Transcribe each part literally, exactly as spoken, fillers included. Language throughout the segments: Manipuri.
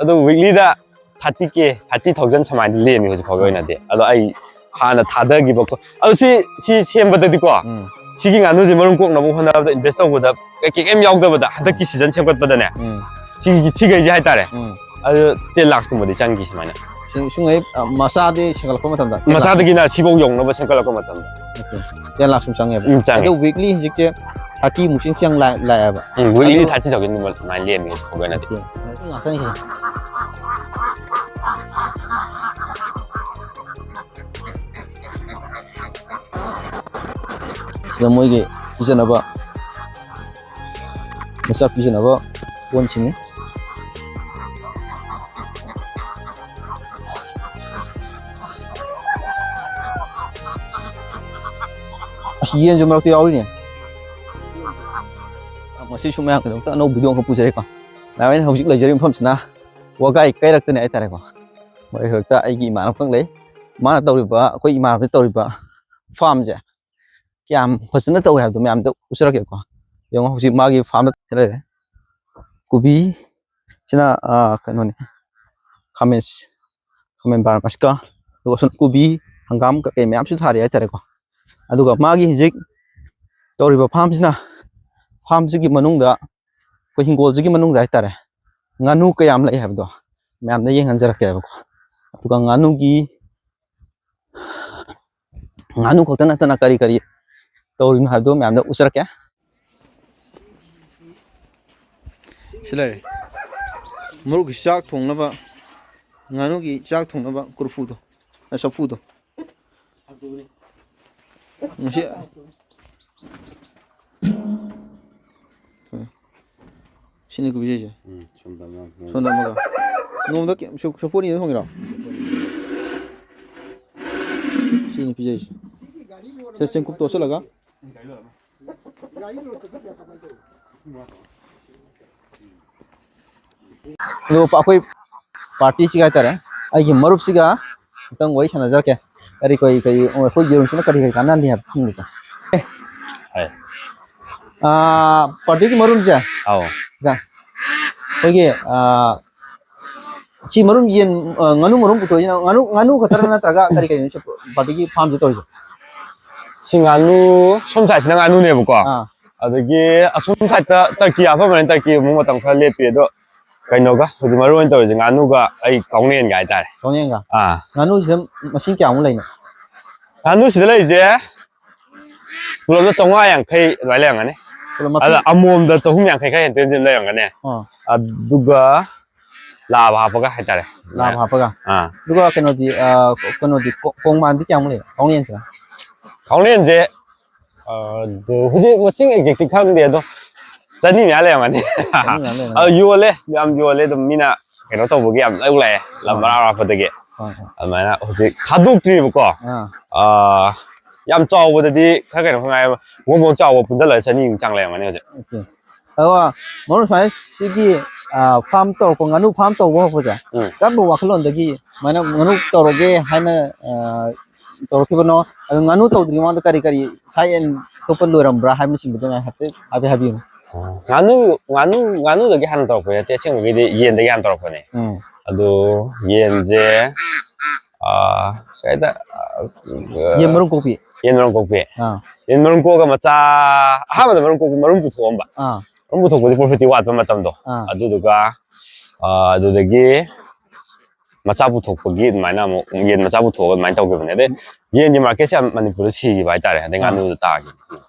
ꯑꯗꯨ ꯋꯤꯛꯂꯤꯗ ꯊꯥꯔꯇꯤ ꯀꯦ, ꯊꯥꯔꯇꯤ ꯊꯥꯎꯖꯟ ꯁꯨꯃꯥꯏꯅ ꯂꯦꯝꯃꯤ ꯍꯧꯖꯤꯛ ꯐꯥꯎꯒꯤ ꯑꯣꯏꯅꯗꯤ꯫ ꯑꯗꯣ ꯑꯩ ꯍꯥꯟꯅ ꯊꯥꯗꯈꯤꯕ ꯀꯣ-, ꯑꯗꯣ ꯁꯤ, ꯁꯤ ꯁꯦꯝꯕꯗꯗꯤꯀꯣ, ꯎꯝ ꯁꯤꯒꯤ ꯉꯥꯅꯨꯁꯦ ꯃꯔꯨꯝ ꯀꯣꯛꯅꯕ ꯍꯣꯠꯅꯕꯗ, ꯏꯟꯚꯦꯁ ꯇꯧꯕꯗ, ꯀꯩ ꯀꯩ ꯀꯩꯝ ꯌꯥꯎꯗꯕꯗ, ꯍꯟꯗꯛꯀꯤ ꯁꯤꯖꯟ ꯁꯦꯝꯒꯠꯄꯗꯅꯦ, ꯎꯝ ꯁꯤꯒꯤ, ꯁꯤꯈꯩꯁꯦ ꯍꯥꯏꯇꯥꯔꯦ, ꯎꯝ ꯑꯗꯨ ꯇꯦꯟ ꯂꯥꯛꯁꯀꯨꯝꯕꯗꯤ ꯆꯪꯈꯤ ꯁꯨꯃꯥꯏꯅ꯫ ꯁꯤ- ꯁꯨꯡꯉꯩ ꯑ, ꯃꯆꯥꯗꯤ ꯁꯦꯝꯒꯠꯂꯛꯄ ꯃꯇꯝꯗ ꯃꯆꯥꯗꯒꯤꯅ ꯁꯤꯐꯥꯎ ꯌꯧꯅꯕ ꯁꯦꯝꯒꯠꯂꯛꯄ ꯃꯇꯝꯗ꯫ ꯇꯦꯟ ꯂꯥꯛ ꯁꯨꯝ ꯆꯪꯉꯦꯕ꯫ ꯎꯝ, ꯆꯪꯉꯦ꯫ ꯑꯗꯣ ꯋꯤꯛꯂꯤ ꯍꯧꯖꯤꯛꯁꯦ ꯊꯥꯔꯇꯤ ꯃꯨꯛꯁꯤꯡ ꯆꯪ ꯂꯥꯛ- ꯂꯥꯛꯑꯦꯕ꯫ ꯎꯝ, ꯋꯤꯛꯂꯤ ꯑꯗꯨ- ꯊꯥꯔꯇꯤ ꯊꯥꯎꯖꯟ ꯑꯗꯨꯃꯥꯏꯅ ꯂꯦꯝꯃꯤ ꯍꯧꯖꯤꯛ ꯐꯥꯎꯒꯤ ꯑꯣꯏꯅꯗꯤ꯫ ꯑꯗꯨ ꯉꯥꯛꯇꯅꯤ꯫ ꯁꯤꯗ ꯃꯣꯏꯒꯤ ꯄꯤꯖꯅꯕ, ꯃꯆꯥꯛ ꯄꯤꯖꯅꯕ ꯀꯣꯟꯁꯤꯡꯅꯤ꯫ ꯑꯁ, ꯌꯦꯟꯁꯨ ꯃꯔꯛꯇ ꯌꯥꯎꯔꯤꯅꯦ꯫ ꯉꯁꯤꯁꯨ ꯃꯌꯥꯝꯒꯤꯗꯃꯛꯇ ꯑꯅꯧꯕ ꯚꯤꯗꯤꯑꯣ ꯑꯃꯈꯛ ꯄꯨꯖꯔꯦꯀꯣ꯫ ꯃꯌꯥꯝ, ꯑꯩꯅ ꯍꯧꯖꯤꯛ ꯂꯩꯖꯔꯤꯕ ꯃꯐꯝꯁꯤꯅ ꯋꯥꯒꯥꯏ ꯀꯩꯔꯛꯇꯅꯦ ꯍꯥꯏꯇꯥꯔꯦꯀꯣ꯫ ꯋꯥꯒꯥꯏ ꯀꯩꯔꯛꯇ ꯑꯩꯒꯤ ꯏꯃꯥꯟꯅꯕ ꯑꯃꯈꯛ ꯂꯩ꯫ ꯃꯥꯅ ꯇꯧꯔꯤꯕ, ꯑꯩꯈꯣꯏ ꯏꯃꯥꯟꯅꯕꯅ ꯇꯧꯔꯤꯕ ꯐꯥꯔꯝꯁꯦ ꯀꯌꯥꯝ ꯐꯖꯅ ꯇꯧꯋꯦ ꯍꯥꯏꯕꯗꯣ ꯃꯌꯥꯝꯗ ꯎꯠꯆꯔꯛꯀꯦꯀꯣ꯫ ꯌꯦꯡꯉꯣ, ꯍꯧꯖꯤꯛ ꯃꯥꯒꯤ ꯐꯥꯔꯝꯗ ꯂꯩꯔꯦ꯫ ꯀꯣꯕꯤ ꯁꯤꯅ, ꯑꯥ, ꯀꯩꯅꯣꯅꯤ, ꯈꯥꯃꯦꯟ, ꯈꯥꯃꯦꯟ ꯕꯥꯔꯃꯥꯁꯤꯀꯥ, ꯑꯗꯨꯒ ꯁꯣꯝ ꯀꯣꯕꯤ, ꯍꯪꯒꯥꯝ ꯀꯩꯀꯩ ꯃꯌꯥꯝꯁꯨ ꯊꯥꯔꯤ ꯍꯥꯏꯇꯥꯔꯦꯀꯣ꯫ ꯑꯗꯨꯒ ꯃꯥꯒꯤ ꯍꯧꯖꯤꯛ ꯇꯧꯔꯤꯕ ꯐꯥꯔꯝꯁꯤꯅ, ꯐꯥꯔꯝꯁꯤꯒꯤ ꯃꯅꯨꯡꯗ, ꯑꯩꯈꯣꯏ ꯍꯤꯡꯒꯣꯜꯁꯤꯒꯤ ꯃꯅꯨꯡꯗ ꯍꯥꯏꯇꯥꯔꯦ, ꯉꯥꯅꯨ ꯀꯌꯥꯝ ꯂꯩ ꯍꯥꯏꯕꯗꯣ ꯃꯌꯥꯝꯗ ꯌꯦꯡꯍꯟꯖꯔꯛꯀꯦꯕꯀꯣ꯫ ꯑꯗꯨꯒ ꯉꯥꯅꯨꯒꯤ, ꯉꯥꯅꯨ ꯈꯛꯇ ꯅꯠꯇꯅ ꯀꯔꯤ ꯀꯔꯤ ꯇꯧꯔꯤꯅꯣ ꯍꯥꯏꯕꯗꯣ ꯃꯌꯥꯝꯗ ꯎꯠꯆꯔꯛꯀꯦ꯫ ꯁꯤ ꯂꯩꯔꯦ꯫ ꯃꯔꯨꯞꯀꯤ ꯆꯥꯛ ꯊꯣꯡꯅꯕ, ꯉꯥꯅꯨꯒꯤ ꯆꯥꯛ ꯊꯣꯡꯅꯕ ꯀꯣꯔꯐꯨꯗꯣ, ꯑ, ꯆꯐꯨꯗꯣ꯫ ꯉꯁꯤ, ꯁꯤꯅꯤ ꯀꯣꯕꯤꯁꯦ꯫ ꯎꯝ, ꯁꯣꯝꯗ ꯑꯃ, ꯁꯣꯝꯗ ꯑꯃꯒ꯫ ꯅꯣꯡꯃꯗ ꯀꯌꯥꯝ, ꯆꯐꯨ ꯑꯅꯤ ꯑꯗꯨꯝ ꯊꯣꯡꯉꯤꯔꯣ? ꯁꯤꯅꯤ ꯄꯤꯖꯩꯁꯦ꯫ ꯁꯦ, ꯆꯦꯡꯀꯨꯞ ꯇꯣꯠꯁꯤꯜꯂꯒ꯫ ꯑꯗꯨꯒ ꯑꯩꯈꯣꯏ ꯄꯥꯔꯇꯤꯁꯤꯒ ꯍꯥꯏꯇꯥꯔꯦ, ꯑꯩꯒꯤ ꯃꯔꯨꯞꯁꯤꯒ ꯑꯝꯇꯪ ꯋꯥꯔꯤ ꯁꯥꯟꯅꯖꯔꯛꯀꯦ꯫ ꯀꯔꯤ ꯀꯔꯤ ꯀꯔꯤ ꯑꯩꯈꯣꯏ ꯌꯦꯔꯨꯝꯁꯤꯅ ꯀꯔꯤ ꯀꯔꯤ ꯀꯥꯟꯅꯍꯜꯂꯤ ꯍꯥꯏꯕ ꯁꯤꯒꯨꯝꯕꯁꯦ꯫ ꯍꯣꯏ꯫ ꯑꯥ, ꯄꯥꯔꯇꯤꯒꯤ ꯃꯔꯨꯝꯁꯦ, ꯑꯧ꯫ ꯁꯤꯗ ꯑꯩꯈꯣꯏꯒꯤ, ꯑꯥ, ꯁꯤ ꯃꯔꯨꯝ ꯌꯦꯟ, ꯑ, ꯉꯥꯅꯨ ꯃꯔꯨꯝ ꯄꯨꯊꯣꯛꯏꯁꯤꯅ ꯉꯥꯅꯨ, ꯉꯥꯅꯨ ꯈꯛꯇꯔ ꯅꯠꯇ꯭ꯔꯒ ꯀꯔꯤ ꯀꯔꯤꯅꯣ ꯁꯤ ꯄꯥꯔꯇꯤꯒꯤ ꯐꯥꯔꯝꯁꯦ ꯇꯧꯔꯤꯁꯦ? ꯁꯤ ꯉꯥꯅꯨ, ꯁꯣꯝ ꯁꯥꯏꯠꯁꯤꯅ ꯉꯥꯅꯨꯅꯦꯕꯀꯣ꯫ ꯑꯥ꯫ ꯑꯗꯒꯤ ꯑꯁꯣꯝ ꯁꯥꯏꯠꯇ ꯇꯔꯀꯤ ꯍꯥꯞꯄꯝꯕꯅꯤ, ꯇꯔꯀꯤ ꯑꯃꯨꯛ ꯃꯇꯝ ꯈꯔ ꯂꯦꯞꯄꯤ꯫ ꯑꯗꯣ ꯀꯩꯅꯣꯒ ꯍꯧꯖꯤꯛ ꯃꯔꯨ ꯑꯣꯏꯅ ꯇꯧꯔꯤꯁꯦ ꯉꯥꯅꯨꯒ ꯑꯩ ꯀꯥꯎꯅꯦꯟꯒ ꯍꯥꯏꯇꯥꯔꯦ꯫ ꯀꯥꯎꯅꯦꯟꯒ? ꯑꯥ꯫ ꯉꯥꯅꯨꯁꯤꯗ ꯃꯁꯤꯡ ꯀꯌꯥꯃꯨꯛ ꯂꯩꯅꯣ? ꯉꯥꯅꯨꯁꯤꯗ ꯂꯩꯔꯤꯁꯦ ꯄꯨꯂꯞꯅ ꯆꯥꯝꯃꯉꯥ ꯌꯥꯡꯈꯩ ꯑꯗꯨꯃꯥꯏꯅ ꯂꯩꯔꯝꯒꯅꯤ꯫ ꯄꯨꯂꯞ ꯃꯄꯤ? ꯑꯗ ꯑꯃꯣꯝꯗ ꯆꯍꯨꯝ ꯌꯥꯡꯈꯩ ꯈꯔ ꯍꯦꯟꯇꯣꯛ ꯍꯦꯟꯖꯤꯟ ꯂꯩꯔꯝꯒꯅꯤ꯫ ꯑꯥ꯫ ꯑꯗꯨꯒ ꯂꯥꯕ ꯍꯥꯞꯄꯒ ꯍꯥꯏꯇꯥꯔꯦ꯫ ꯂꯥꯕ ꯍꯥꯞꯄꯒ? ꯑꯥ꯫ ꯑꯗꯨꯒ ꯀꯩꯅꯣꯗꯤ, ꯑ, ꯀꯩꯅꯣꯗꯤ ꯀꯣ-, ꯀꯣꯡꯃꯥꯟꯗꯤ ꯀꯌꯥꯃꯨꯛ ꯂꯩ? ꯀꯥꯎꯅꯦꯟꯁꯤꯅ? ꯀꯥꯎꯅꯦꯟꯁꯦ, ꯑ, ꯑꯗꯨ ꯍꯧꯖꯤꯛ ꯃꯁꯤꯡ exactꯇꯤ ꯈꯪꯗꯦ, ꯑꯗꯣ ꯆꯅꯤ ꯃꯌꯥ ꯂꯩꯔꯝꯒꯅꯤ꯫ ꯆꯅꯤ ꯃꯌꯥ ꯂꯩꯔꯝꯒꯅꯤ꯫ ꯑ, ꯌꯣꯜꯂꯦ, ꯌꯥꯝ ꯌꯣꯜꯂꯦ꯫ ꯑꯗꯨꯝ ꯃꯤꯅ ꯀꯩꯅꯣ ꯇꯧꯕꯒꯤ ꯌꯥꯝ ꯂꯧ ꯂꯥꯛꯑꯦ, ꯂꯝ ꯍꯣꯏ꯫ ꯑꯔꯥꯞ ꯑꯔꯥꯞꯄꯗꯒꯤ꯫ ꯍꯣꯏ, ꯍꯣꯏ꯫ ꯑꯗꯨꯃꯥꯏꯅ ꯍꯧꯖꯤꯛ ꯊꯥꯗꯣꯛꯇ꯭ꯔꯤꯕꯀꯣ꯫ ꯑꯥ꯫ ꯑ, ꯌꯥꯝ ꯆꯥꯎꯕꯗꯗꯤ ꯈꯔ ꯀꯩꯅꯣ ꯈꯔ ꯉꯥꯏ, ꯃꯣꯟ ꯃꯣꯟ ꯆꯥꯎꯕ ꯄꯨꯟꯁꯤꯜꯂꯒ ꯆꯅꯤꯃꯨꯛ ꯆꯥꯡ ꯂꯩꯔꯝꯒꯅꯤ ꯍꯧꯖꯤꯛ꯫ OK꯫ ꯑꯗꯣ ꯃꯔꯨꯞ ꯁꯨꯃꯥꯏꯅ ꯁꯤꯒꯤ, ꯑ, ꯐꯥꯔꯝ ꯇꯧꯔꯛꯄ, ꯉꯥꯅꯨ ꯐꯥꯔꯝ ꯇꯧꯕ ꯍꯧꯔꯛꯄꯁꯦ ꯎꯝ꯫ ꯀꯔꯝꯕ ꯋꯥꯈꯜꯂꯣꯟꯗꯒꯤ ꯁꯨꯃꯥꯏꯅ ꯉꯥꯅꯨ ꯇꯧꯔꯒꯦ ꯍꯥꯏꯅ, ꯑ, ꯇꯧꯔꯛꯈꯤꯕꯅꯣ? ꯑꯗꯣ ꯉꯥꯅꯨ ꯇꯧꯗ꯭ꯔꯤꯉꯩ ꯃꯃꯥꯡꯗ ꯀꯔꯤ ꯀꯔꯤ ꯁꯥ ꯌꯦꯟ ꯑꯇꯣꯞꯄ ꯂꯣꯏꯔꯝꯕ꯭ꯔꯥ ꯍꯥꯏꯕꯅꯆꯤꯡꯕꯗꯣ ꯃꯌꯥꯝ ꯍꯥꯏꯐꯦꯠ, ꯍꯥꯏꯐꯦꯠ ꯍꯥꯏꯕꯤꯌꯨꯅꯦ꯫ ꯉꯥꯅꯨ, ꯉꯥꯅꯨ, ꯉꯥꯅꯨꯗꯒꯤ ꯍꯥꯟꯅ ꯇꯧꯔꯛꯄ ꯅꯠꯇꯦ, ꯑꯁꯦꯡꯕꯒꯤꯗꯤ ꯌꯦꯟꯗꯒꯤ ꯍꯥꯟꯅ ꯇꯧꯔꯛꯄꯅꯦ꯫ ꯎꯝ꯫ ꯑꯗꯣ ꯌꯦꯟꯁꯦ, ꯑ, ꯀꯩ ꯍꯥꯏꯇꯥꯔꯦ, ꯑ, ꯌꯦꯟ ꯃꯔꯨꯝ ꯀꯣꯛꯄꯤ꯫ ꯌꯦꯟ ꯃꯔꯨꯝ ꯀꯣꯛꯄꯤ꯫ ꯑꯥ꯫ ꯌꯦꯟ ꯃꯔꯨꯝ ꯀꯣꯛꯑꯒ ꯃꯆꯥ, ꯑꯍꯥꯟꯕꯗ ꯃꯔꯨꯝ ꯀꯣꯛꯄꯤ, ꯃꯔꯨꯝ ꯄꯨꯊꯣꯛꯑꯝꯕ꯫ ꯑꯥ꯫ ꯃꯔꯨꯝ ꯄꯨꯊꯣꯛꯄꯁꯦ profitꯇꯤ ꯋꯥꯠꯄ ꯃꯇꯝꯗꯣ꯫ ꯑꯥ꯫ ꯑꯗꯨꯗꯨꯒ, ꯑ, ꯑꯗꯨꯗꯒꯤ ꯃꯆꯥ ꯄꯨꯊꯣꯛꯄꯒꯤ ꯑꯗꯨꯃꯥꯏꯅ ꯑꯃꯨꯛ ꯌꯦꯟ ꯃꯆꯥ ꯄꯨꯊꯣꯛꯑꯒ ꯑꯗꯨꯃꯥꯏꯅ ꯇꯧꯈꯤꯕꯅꯦ꯫ ꯑꯗꯩ ꯌꯦꯟꯒꯤ marketꯁꯦ ꯌꯥꯝ ꯃꯅꯤꯄꯨꯔꯗ ꯁꯤꯈꯤꯕ ꯍꯥꯏꯇꯥꯔꯦ꯫ ꯑꯗꯩ ꯑꯥ꯫ ꯉꯥꯅꯨꯗ ꯇꯥꯈꯤꯕ꯫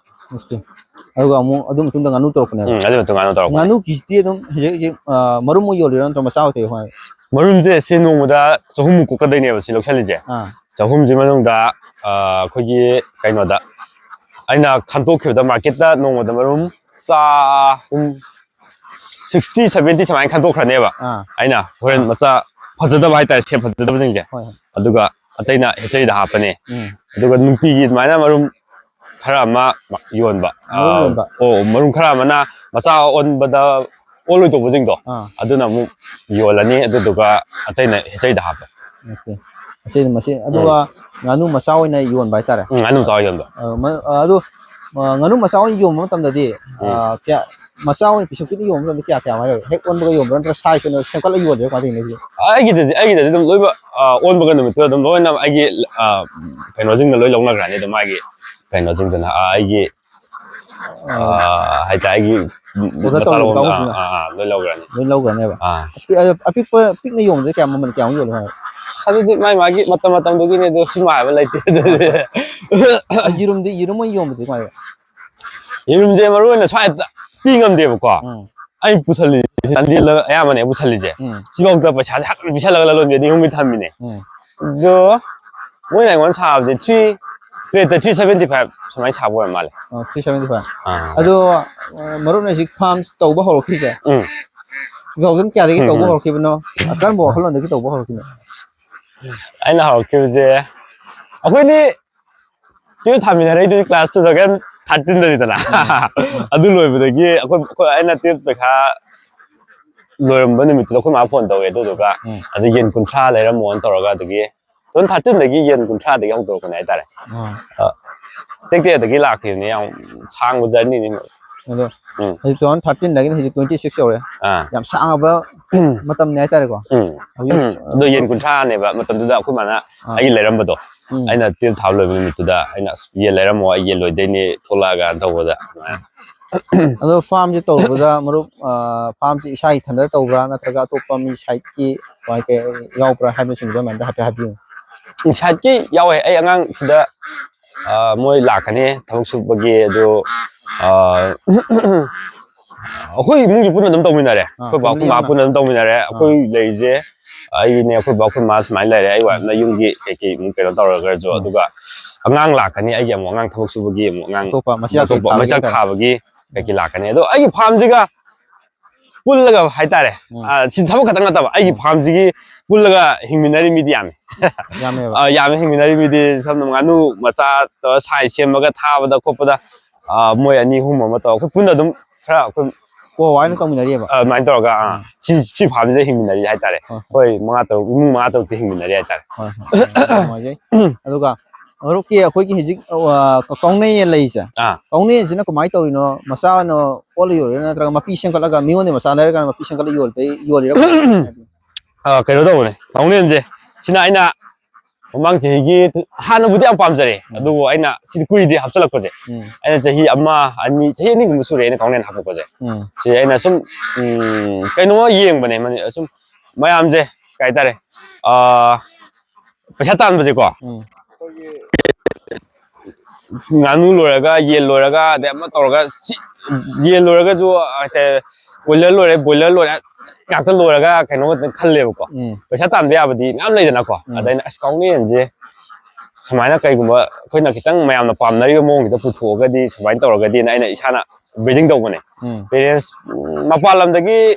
OK꯫ ꯑꯗꯨꯒ ꯑꯃꯨꯛ ꯑꯗꯨ ꯃꯇꯨꯡꯗ ꯉꯥꯅꯨ ꯇꯧꯔꯛꯄꯅꯦꯕ꯫ ꯎꯝ, ꯑꯗꯨ ꯃꯇꯨꯡ ꯉꯥꯅꯨ ꯇꯧꯔꯛꯄꯅꯦ꯫ ꯉꯥꯅꯨ ꯀꯦꯖꯤꯗꯤ ꯑꯗꯨꯝ ꯍꯧꯖꯤꯛ ꯍꯧꯖꯤꯛ, ꯑ, ꯃꯔꯨꯝ ꯑꯣꯏ ꯌꯣꯜꯂꯤꯔꯣ ꯅꯠꯇ꯭ꯔꯒ ꯃꯆꯥ ꯑꯣꯏ ꯇꯧꯔꯤꯔꯣ? ꯃꯔꯨꯝꯁꯦ ꯁꯤ ꯅꯣꯡꯃꯗ ꯆꯍꯨꯝꯃꯨꯛ ꯀꯣꯛꯀꯗꯣꯏꯅꯦꯕ ꯁꯤ ꯂꯧꯁꯜꯂꯤꯁꯦ꯫ ꯑꯥ꯫ ꯆꯍꯨꯝꯁꯤ ꯃꯅꯨꯡꯗ, ꯑ, ꯑꯩꯈꯣꯏꯒꯤ ꯀꯩꯅꯣꯗ ꯑꯩꯅ ꯈꯟꯇꯣꯛꯈꯤꯕꯗ marketꯇ ꯅꯣꯡꯃꯗ ꯃꯔꯨꯝ ꯆꯍꯨꯝ, sixty, seventy ꯁꯨꯃꯥꯏꯅ ꯈꯟꯇꯣꯛꯈ꯭ꯔꯅꯦꯕ꯫ ꯑꯥ꯫ ꯑꯩꯅ ꯍꯣꯔꯦꯟ ꯑꯥ꯫ ꯃꯆꯥ ꯐꯖꯗꯕ ꯍꯥꯏꯇꯥꯔꯦ, shape ꯐꯖꯗꯕꯁꯤꯡꯁꯦ꯫ ꯍꯣꯏ, ꯍꯣꯏ꯫ ꯑꯗꯨꯒ ꯑꯇꯩꯅ ꯍꯦꯆꯔꯤꯗ ꯍꯥꯞꯄꯅꯤ꯫ ꯎꯝ꯫ ꯑꯗꯨꯒ ꯅꯨꯡꯇꯤꯒꯤ ꯑꯗꯨꯃꯥꯏꯅ ꯃꯔꯨꯝ ꯈꯔ ꯑꯃ ꯌꯣꯟꯕ꯫ ꯃꯔꯨꯝ ꯑ, ꯌꯣꯟꯕ꯫ ꯑꯣ, ꯃꯔꯨꯝ ꯈꯔ ꯑꯃꯅ ꯃꯆꯥ ꯑꯣꯟꯕꯗ ꯑꯣꯜꯂꯣꯏꯗꯧꯕꯁꯤꯡꯗꯣ, ꯑꯥ꯫ ꯑꯗꯨꯅ ꯑꯃꯨꯛ ꯌꯣꯜꯂꯅꯤ, ꯑꯗꯨꯗꯨꯒ ꯑꯇꯩꯅ ꯍꯦꯆꯔꯤꯗ ꯍꯥꯞꯄ꯫ OK꯫ ꯑꯁꯤꯗꯤ ꯃꯁꯤ, ꯑꯗꯨꯒ ꯉꯥꯅꯨ ꯃꯆꯥ ꯑꯣꯏꯅ ꯌꯣꯟꯕ ꯍꯥꯏꯇꯥꯔꯦ꯫ ꯎꯝ, ꯉꯥꯅꯨ ꯃꯆꯥ ꯑꯣꯏꯅ ꯌꯣꯟꯕ꯫ ꯑ, ꯃ-, ꯑ, ꯑꯗꯨ ꯑ, ꯉꯥꯅꯨ ꯃꯆꯥ ꯑꯣꯏꯅ ꯌꯣꯟꯕ ꯃꯇꯝꯗꯗꯤ, ꯎꯝ꯫ ꯑ, ꯀꯌꯥ, ꯃꯆꯥ ꯑꯣꯏꯅ ꯄꯤꯁꯛ ꯄꯤꯛꯅ ꯌꯣꯟꯕ ꯃꯇꯝꯗ ꯀꯌꯥ ꯀꯌꯥꯃꯥꯏꯅ ꯂꯧꯏ? ꯍꯦꯛ ꯑꯣꯟꯕꯒ ꯌꯣꯟꯕ꯭ꯔꯥ, ꯅꯠꯇ꯭ꯔꯒ ꯁꯥꯏꯖ ꯑꯣꯏꯅ ꯁꯦꯝꯒꯠꯂꯒ ꯌꯣꯜꯂꯤꯔꯥ, ꯀꯃꯥꯏꯅ ꯇꯧꯔꯤꯅꯣ ꯁꯤꯕꯨ? ꯑꯩꯒꯤꯗꯗꯤ, ꯑꯩꯒꯤꯗꯗꯤ ꯑꯗꯨꯝ ꯂꯣꯏꯅꯃꯛ, ꯑ, ꯑꯣꯟꯕꯒ ꯅꯨꯃꯤꯠꯇꯨꯗ ꯑꯗꯨꯝ ꯂꯣꯏꯅ ꯑꯩꯒꯤ, ꯑ, ꯀꯩꯅꯣꯁꯤꯡꯗꯣ ꯂꯣꯏ ꯂꯧꯅꯈ꯭ꯔꯅꯤ꯫ ꯑꯗꯨꯝ ꯃꯥꯒꯤ ꯀꯩꯅꯣꯁꯤꯡꯗꯨꯅ, ꯑ, ꯑꯩꯒꯤ, ꯑ, ꯑ, ꯍꯥꯏꯇꯥꯔꯦ, ꯑꯩꯒꯤ order ꯃꯆꯥ ꯇꯧꯔꯤꯕ ꯂꯧꯕꯝꯗ, ꯀꯥꯡꯕꯨꯁꯤꯅ? ꯑ, ꯑ, ꯂꯣꯏ ꯂꯧꯈ꯭ꯔꯅꯤ꯫ ꯂꯣꯏ ꯂꯧꯈ꯭ꯔꯅꯦꯕ? ꯑꯥ꯫ ꯑꯄꯤ-, ꯑ, ꯑꯄꯤꯛꯄ, ꯄꯤꯛꯅ ꯌꯣꯟꯕꯗ ꯀꯌꯥ, ꯃꯃꯜ ꯀꯌꯥꯃꯨꯛ ꯌꯣꯜꯂꯤ ꯃꯥꯅ? ꯑꯗꯨꯗꯤ ꯃꯥꯏ ꯃꯥꯒꯤ ꯃꯇꯝ ꯃꯇꯝꯗꯨꯒꯤꯅꯦ, ꯑꯗꯣ ꯁꯤꯃ ꯍꯥꯏꯕ ꯂꯩꯇꯦ꯫ ꯑꯗꯨꯗꯤ ꯑ, ꯌꯦꯔꯨꯝꯗꯤ, ꯌꯦꯔꯨꯝ ꯑꯣꯏꯅ ꯌꯣꯟꯕꯗꯤ ꯀꯃꯥꯏꯅ ꯇꯧꯋꯤ? ꯌꯦꯔꯨꯝꯁꯦ ꯃꯔꯨ ꯑꯣꯏꯅ ꯁ꯭ꯋꯥꯏꯗ ꯄꯤ ꯉꯝꯗꯦꯕꯀꯣ꯫ ꯎꯝ꯫ ꯑꯩ ꯄꯨꯁꯜꯂꯤꯁꯦ ꯆꯥꯟꯗꯦꯜꯗ ꯑꯌꯥꯝꯕꯅꯦ ꯄꯨꯁꯜꯂꯤꯁꯦ꯫ ꯎꯝ꯫ ꯁꯤꯐꯥꯎꯗ ꯄꯩꯁꯥꯁꯦ ꯍꯥꯟꯅ ꯄꯤꯁꯜꯂꯒ ꯂꯂꯣꯟꯕꯤ ꯑꯅꯤ ꯑꯍꯨꯝꯒꯤ ꯊꯝꯃꯤꯅꯦ꯫ ꯎꯝ꯫ ꯑꯗꯣ ꯃꯣꯏꯅ ꯑꯩꯉꯣꯟꯗ ꯁꯥꯕꯁꯦ three, plate ꯇ three seventy five ꯁꯨꯃꯥꯏꯅ ꯁꯥꯕ ꯑꯣꯏꯔ ꯃꯥꯜꯂꯦ꯫ ꯑꯣ, three seventy five꯫ ꯑꯥ꯫ ꯑꯗꯣ, ꯑ, ꯃꯔꯨꯞꯅ ꯍꯧꯖꯤꯛ farm ꯇꯧꯕ ꯍꯧꯔꯛꯈꯤꯁꯦ, ꯎꯝ꯫ two thousand ꯀꯌꯥꯗꯒꯤ ꯎꯝ, ꯇꯧꯕ ꯎꯝ꯫ ꯍꯧꯔꯛꯈꯤꯕꯅꯣ? ꯀꯔꯝꯕ ꯋꯥꯈꯜꯂꯣꯟꯗꯒꯤ ꯇꯧꯕ ꯍꯧꯔꯛꯈꯤꯅꯣ? ꯑꯩꯅ ꯍꯧꯔꯛꯈꯤꯕꯁꯦ, ꯑꯩꯈꯣꯏꯅꯤ twelve ꯊꯥꯃꯤꯟꯅꯔꯛꯏꯗꯨꯗꯤ class two thousand thirteen ꯗꯅꯤꯗꯅ꯫ ꯎꯝ꯫ ꯎꯝ꯫ ꯑꯗꯨ ꯂꯣꯏꯕꯗꯒꯤ ꯑꯩꯈꯣꯏ, ꯑꯩꯈꯣꯏ, ꯑꯩꯅ twelve ꯄꯩꯈꯥ ꯂꯣꯏꯔꯝꯕ ꯅꯨꯃꯤꯠꯇꯨꯗ ꯑꯩꯈꯣꯏ ꯃꯥ phone ꯇꯧꯋꯦ꯫ ꯑꯗꯨꯗꯨꯒ ꯎꯝ꯫ ꯑꯗꯨ ꯌꯦꯟ ꯀꯨꯟꯊ꯭ꯔꯥ ꯂꯩꯔꯝꯃꯣꯅ ꯇꯧꯔꯒ, ꯑꯗꯨꯒꯤ two thousand thirteen ꯗꯒꯤ ꯌꯦꯟ ꯀꯨꯟꯊ꯭ꯔꯥꯗꯒꯤ ꯍꯧꯗꯣꯔꯛꯄꯅꯦ ꯍꯥꯏꯇꯥꯔꯦ꯫ ꯑꯥ꯫ ꯑ, ꯇꯦꯛ ꯇꯦꯛ ꯑꯗꯒꯤ ꯂꯥꯛꯈꯤꯕꯅꯦ, ꯌꯥꯝ ꯁꯥꯡꯕ journey ꯅꯤ꯫ ꯑꯗꯣ ꯎꯝ꯫ ꯍꯧꯖꯤꯛ two thousand thirteen ꯗꯒꯤꯅ ꯍꯧꯖꯤꯛ twenty six ꯌꯧꯔꯦ꯫ ꯑꯥ꯫ ꯌꯥꯝ ꯁꯥꯡꯉꯕ ꯎꯝ꯫ ꯃꯇꯝꯅꯤ ꯍꯥꯏꯇꯥꯔꯦꯀꯣ꯫ ꯎꯝ꯫ ꯍꯧꯖꯤꯛ ꯎꯝ꯫ ꯑꯗꯣ ꯌꯦꯟ ꯀꯨꯟꯊ꯭ꯔꯥꯅꯦꯕ ꯃꯇꯝꯗꯨꯗ ꯑꯩꯈꯣꯏ ꯃꯥꯅ ꯑꯥ꯫ ꯑꯩꯒꯤ ꯂꯩꯔꯝꯕꯗꯣ꯫ ꯎꯝ꯫ ꯑꯩꯅ twelve ꯊꯥꯕ ꯂꯣꯏꯕ ꯅꯨꯃꯤꯠꯇꯨꯗ ꯑꯩꯅ, "ꯑꯁ, ꯌꯦꯟ ꯂꯩꯔꯝꯃꯣ, ꯑꯩ ꯌꯦꯟ ꯂꯣꯏꯗꯣꯏꯅꯦ, ꯊꯣꯛꯂꯛꯑꯒ" ꯇꯧꯕꯗ꯫ ꯑꯗꯣ farm ꯁꯦ ꯇꯧꯕꯗ ꯃꯔꯨꯞ, ꯑ, farm ꯁꯦ ꯏꯁꯥ ꯏꯊꯟꯗ ꯇꯧꯕ꯭ꯔꯥ, ꯅꯠꯇ꯭ꯔꯒ ꯑꯇꯣꯞꯄ ꯃꯤ side ꯀꯤ ꯀꯃꯥꯏ ꯀꯩ ꯌꯥꯎꯕ꯭ꯔꯥ ꯍꯥꯏꯕꯅꯆꯤꯡꯕꯗꯣ ꯑꯗꯨꯃꯥꯏꯅ ꯍꯥꯏꯐꯦꯠ ꯍꯥꯏꯕꯤꯌꯨ꯫ Side ꯀꯤ ꯌꯥꯎꯋꯦ꯫ ꯑꯩ ꯑꯉꯥꯡ ꯁꯤꯗ, ꯑ, ꯃꯣꯏ ꯂꯥꯛꯀꯅꯤ ꯊꯕꯛ ꯁꯨꯕꯒꯤ꯫ ꯑꯗꯣ, ꯑ, ꯑꯩꯈꯣꯏ ꯏꯃꯨꯡꯁꯨ ꯄꯨꯟꯅ ꯑꯗꯨꯝ ꯇꯧꯃꯤꯟꯅꯔꯦ꯫ ꯑꯥ, ꯑꯩꯈꯣꯏ ꯕꯥ, family ꯑꯩꯈꯣꯏ ꯃꯥ ꯑꯃ꯫ ꯄꯨꯟꯅ ꯑꯗꯨꯝ ꯇꯧꯃꯤꯟꯅꯔꯦ꯫ ꯑꯥ꯫ ꯑꯩꯈꯣꯏ ꯂꯩꯔꯤꯁꯦ ꯑꯩꯅꯦ, ꯑꯩꯈꯣꯏ ꯕꯥ, ꯑꯩꯈꯣꯏ ꯃꯥ ꯁꯨꯃꯥꯏꯅ ꯂꯩꯔꯦ꯫ ꯑꯩ ꯎꯝ꯫ Wife ꯅ ꯌꯨꯝꯒꯤ ꯀꯩꯀꯩ ꯑꯃꯨꯛ ꯀꯩꯅꯣ ꯇꯧꯔꯒꯁꯨ, ꯎꯝ꯫ ꯑꯗꯨꯒ ꯑꯉꯥꯡ ꯂꯥꯛꯀꯅꯤ꯫ ꯑꯩꯒꯤ ꯑꯃꯨꯛ ꯑꯉꯥꯡ ꯊꯕꯛ ꯁꯨꯕꯒꯤ ꯑꯃꯨꯛ ꯑꯉꯥꯡ ꯑꯇꯣꯞꯄ ꯃꯆꯤꯟꯖꯥꯛ ꯑꯇꯣꯞꯄ ꯀꯩ ꯊꯥꯕꯒꯤ ꯃꯆꯤꯟꯖꯥꯛ ꯍꯥꯏꯇꯥꯔꯦ꯫ ꯊꯥꯕꯒꯤ ꯎꯝ꯫ ꯀꯩꯀꯩ ꯂꯥꯛꯀꯅꯤ꯫ ꯑꯗꯣ ꯑꯩꯒꯤ farm ꯁꯤꯒ ꯄꯨꯜꯂꯒ ꯍꯥꯏꯇꯥꯔꯦ, ꯎꯝ꯫ ꯑ, ꯁꯤ ꯊꯕꯛ ꯈꯛꯇꯪ ꯅꯠꯇꯕ, ꯑꯩꯒꯤ ꯎꯝ꯫ Farm ꯁꯤꯒꯤ ꯄꯨꯜꯂꯒ ꯍꯤꯡꯃꯤꯟꯅꯔꯤ ꯃꯤꯗꯤ ꯌꯥꯝꯃꯤ꯫ ꯌꯥꯝꯃꯦꯕ꯫ ꯑ, ꯌꯥꯝꯃꯦ꯫ ꯍꯤꯡꯃꯤꯟꯅꯔꯤ ꯃꯤꯗꯤ ꯁꯝꯅ ꯉꯥꯅꯨ ꯃꯆꯥ ꯇꯧꯔ size ꯁꯦꯝꯃꯒ ꯊꯥꯕꯗ ꯈꯣꯠꯄꯗ, ꯑ, ꯃꯣꯏ ꯑꯅꯤ ꯑꯍꯨꯝ ꯑꯃ ꯇꯧꯔ ꯑꯩꯈꯣꯏ ꯄꯨꯟꯅ ꯑꯗꯨꯝ ꯈꯔ ꯑꯩꯈꯣꯏ ꯀꯣ ꯋꯥꯏꯅ ꯇꯧꯃꯤꯟꯅꯔꯤꯑꯕ? ꯑ, ꯑꯗꯨꯃꯥꯏꯅ ꯇꯧꯔꯒ, ꯑꯥ, ꯎꯝ꯫ ꯁꯤ, ꯁꯤ farm ꯁꯤꯗ ꯍꯤꯡꯃꯤꯟꯅꯔꯤ ꯍꯥꯏꯇꯥꯔꯦ꯫ ꯍꯣꯏ, ꯍꯣꯏ꯫ ꯑꯩꯈꯣꯏ ꯃꯉꯥ ꯇꯔꯨꯛ, ꯏꯃꯨꯡ ꯃꯉꯥ ꯇꯔꯨꯛꯇꯤ ꯍꯤꯡꯃꯤꯟꯅꯔꯤ ꯍꯥꯏꯇꯥꯔꯦ꯫ ꯍꯣꯏ, ꯍꯣꯏ꯫ ꯌꯥꯝ ꯅꯨꯡꯉꯥꯏꯖꯩ꯫ ꯑꯗꯨꯒ ꯃꯔꯨꯞꯀꯤ ꯑꯩꯈꯣꯏꯒꯤ ꯍꯧꯖꯤꯛ, ꯑ, ꯀ-, ꯀꯥꯎꯅꯩ ꯌꯦꯟ ꯂꯩꯔꯤꯁꯦ꯫ ꯑꯥ꯫ ꯀꯥꯎꯅꯩ ꯌꯦꯟꯁꯤꯅ ꯀꯃꯥꯏꯅ ꯇꯧꯔꯤꯅꯣ? ꯃꯆꯥ ꯑꯣꯏꯅ ꯑꯣꯜꯂ ꯌꯣꯜꯂꯤꯔꯣ, ꯅꯠꯇ꯭ꯔꯒ ꯃꯄꯤ ꯁꯦꯝꯒꯠꯂꯒ ꯃꯤꯉꯣꯟꯗ ꯃꯆꯥ ꯂꯩꯔꯒ ꯃꯄꯤ ꯁꯦꯝꯒꯠꯂ ꯌꯣꯜꯕ, ꯌꯣꯜꯂꯤꯔꯣ? ꯑ, ꯀꯩꯅꯣ ꯇꯧꯕꯅꯦ, ꯀꯥꯎꯅꯩ ꯌꯦꯟꯁꯦ꯫ ꯁꯤꯅ ꯑꯩꯅ ꯃꯃꯥꯡ ꯆꯍꯤꯒꯤ, ꯍꯥꯟꯅꯕꯨꯗꯤ ꯌꯥꯝ ꯄꯥꯝꯖꯔꯦ, ꯎꯝ꯫ ꯑꯗꯨꯕꯨ ꯑꯩꯅ ꯁꯤꯗꯤ ꯀꯨꯏꯗꯦ ꯍꯥꯞꯆꯤꯜꯂꯛꯄꯁꯦ꯫ ꯎꯝ꯫ ꯑꯩꯅ ꯆꯍꯤ ꯑꯃ, ꯑꯅꯤ, ꯆꯍꯤ ꯑꯅꯤꯒꯨꯝꯕ ꯁꯨꯔꯦ ꯑꯩꯅ ꯀꯥꯎꯅꯩ ꯌꯦꯟ ꯍꯥꯞꯄꯛꯄꯁꯦ꯫ ꯎꯝ꯫ ꯁꯤ ꯑꯩꯅ ꯁꯨꯝ, ꯎꯝ, ꯀꯩꯅꯣꯝꯃ ꯌꯦꯡꯕꯅꯦ, ꯃꯅꯤ-, ꯁꯨꯝ ꯃꯌꯥꯝꯁꯦ, ꯀꯩ ꯍꯥꯏꯇꯥꯔꯦ, ꯑ, ꯄꯩꯁꯥ ꯇꯥꯟꯕꯁꯦꯀꯣ꯫ ꯎꯝ꯫ ꯉꯥꯅꯨ ꯂꯣꯏꯔꯒ, ꯌꯦꯟ ꯂꯣꯏꯔꯒ, ꯑꯗꯩ ꯑꯃ ꯇꯧꯔꯒ, ꯁꯤ, ꯌꯦꯟ ꯂꯣꯏꯔꯒꯁꯨ, ꯀꯣꯏꯂꯔ ꯂꯣꯏꯔꯦ, ꯕꯣꯏꯂꯔ ꯂꯣꯏꯔꯦ, ꯉꯥꯛꯇ ꯂꯣꯏꯔꯒ ꯀꯩꯅꯣ ꯈꯜꯂꯦꯕꯀꯣ꯫ ꯎꯝ꯫ ꯄꯩꯁꯥ ꯇꯥꯟꯕ ꯌꯥꯕꯗꯤ ꯃꯌꯥꯝ ꯂꯩꯗꯅꯀꯣ꯫ ꯎꯝ꯫ ꯑꯗ ꯑꯩꯅ, "ꯑꯁ, ꯀꯥꯎꯅ ꯌꯦꯟꯁꯦ ꯁꯨꯃꯥꯏꯅ ꯀꯩꯒꯨꯝꯕ ꯑꯩꯈꯣꯏꯅ ꯈꯤꯇꯪ ꯃꯌꯥꯝꯅ ꯄꯥꯝꯅꯔꯤꯕ ꯃꯑꯣꯡꯁꯤꯗ ꯄꯨꯊꯣꯛꯑꯒꯗꯤ ꯁꯨꯃꯥꯏꯅ ꯇꯧꯔꯒꯗꯤꯅ" ꯑꯩꯅ ꯏꯁꯥꯅ ꯕ꯭ꯔꯤꯗꯤꯡ ꯇꯧꯕꯅꯦ꯫ ꯎꯝ꯫ ꯄꯦꯔꯦꯟꯁ, ꯎꯝ, ꯃꯄꯥꯟ ꯂꯝꯗꯒꯤ,